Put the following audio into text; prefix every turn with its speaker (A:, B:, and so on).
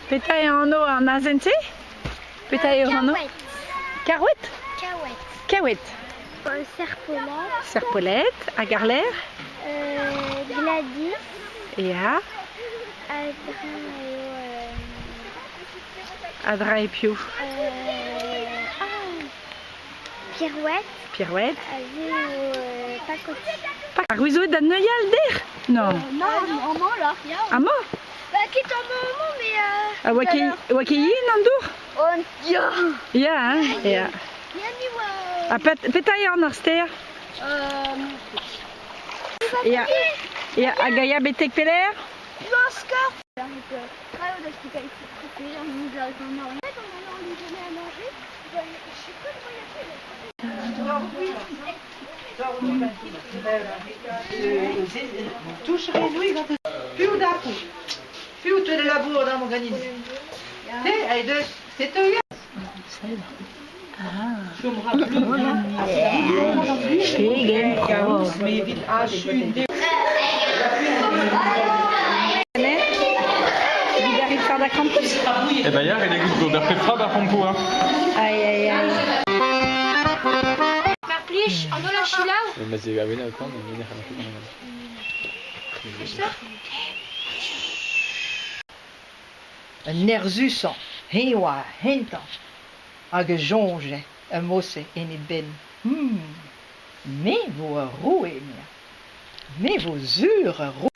A: Petra eo anv an azen-se? Petra eo anv? Karoued?
B: Kaoued.
A: Kaoued.
B: Serpolette.
A: Serpolette, hag ar lec'h?
B: Gladys.
A: Ya.
B: A-dreñv eo...
A: A-dreñv eo piv?
B: Ah Pirouette.
A: Pirouette.
B: Aze eo Pacotille.
A: Ar gouzout da neuial dec'h? Non.
B: Non, amañ là.
A: Amañ?
B: Bah ket amañ amañ mais...
A: A oa ket, oa ket yen an dour?
B: Oh ya.
A: Ya, hein, ya.
B: Ya, ni oa...
A: Ha petra eo an ar stêr? Ya, ya, hag a ya betek pelec'h? Pegen prop. Evit ar fardañ krampouezh?
C: Eh ben ya, ret eo goût ober pep tra d'ar c'hampoù hein.
A: Aïe aïe aïe.
B: Mar plij, an holl a selaou.
D: An nerzhusañ, eñ oa ar c'hentañ hag a soñje er mod-se en e benn. Me 'vo ur roue, emezañ, me 'vo sur ur roue.